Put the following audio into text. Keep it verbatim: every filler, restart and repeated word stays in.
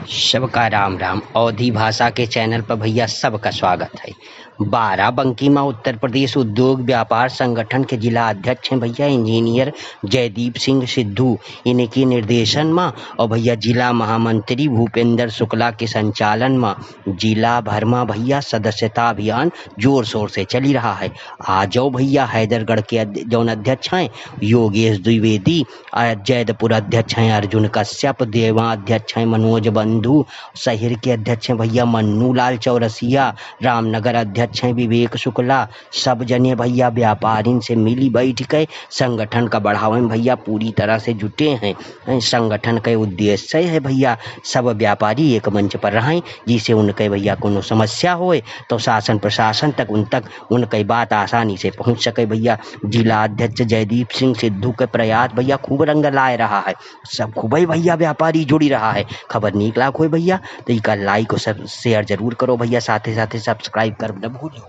सबका राम राम। अवधी भाषा के चैनल पर भइया सबका स्वागत है। बाराबंकी मा उत्तर प्रदेश उद्योग व्यापार संगठन के जिला अध्यक्ष हैं भइया इंजीनियर जयदीप सिंह सिद्धू, इनके निर्देशन मा और भइया जिला महामंत्री भूपेंद्र शुक्ला के संचालन मा जिला भर मा भइया सदस्यता अभियान जोर शोर से चली रहा है। आजौ भइया हैदरगढ़ के अध-, जौन अध्यक्ष हैं योगेश द्विवेदी, अ, जैदपुर अध्यक्ष हैं अर्जुन कश्यप, देवा अध्यक्ष हैं मनोज बंधु, शहर के अध्यक्ष हैं भइया मन्नू लाल चौरसिया, रामनगर अध्यक्ष हैं विवेक शुक्ला, सब जने भइया व्यापारिन से मिली बैठ के संगठन का बढ़ावे में भइया पूरी तरह से जुटे हैं। संगठन के उद्देश्य है भइया सब व्यापारी एक मंच पर रहें, जिससे उनके भइया कोनो समस्या होए तो शासन प्रशासन तक उन तक उनके बात आसानी से पहुँच सके भइया। जिला अध्यक्ष जयदीप सिंह सिद्धू के प्रयास भइया खूब रंग लाए रहा है, सब खूबे भइया व्यापारी जुड़ी रहा है। खबर नीक लाग होए भइया तो इका like और सब share जरूर करो भइया, साथे साथे subscribe कर न भूलो।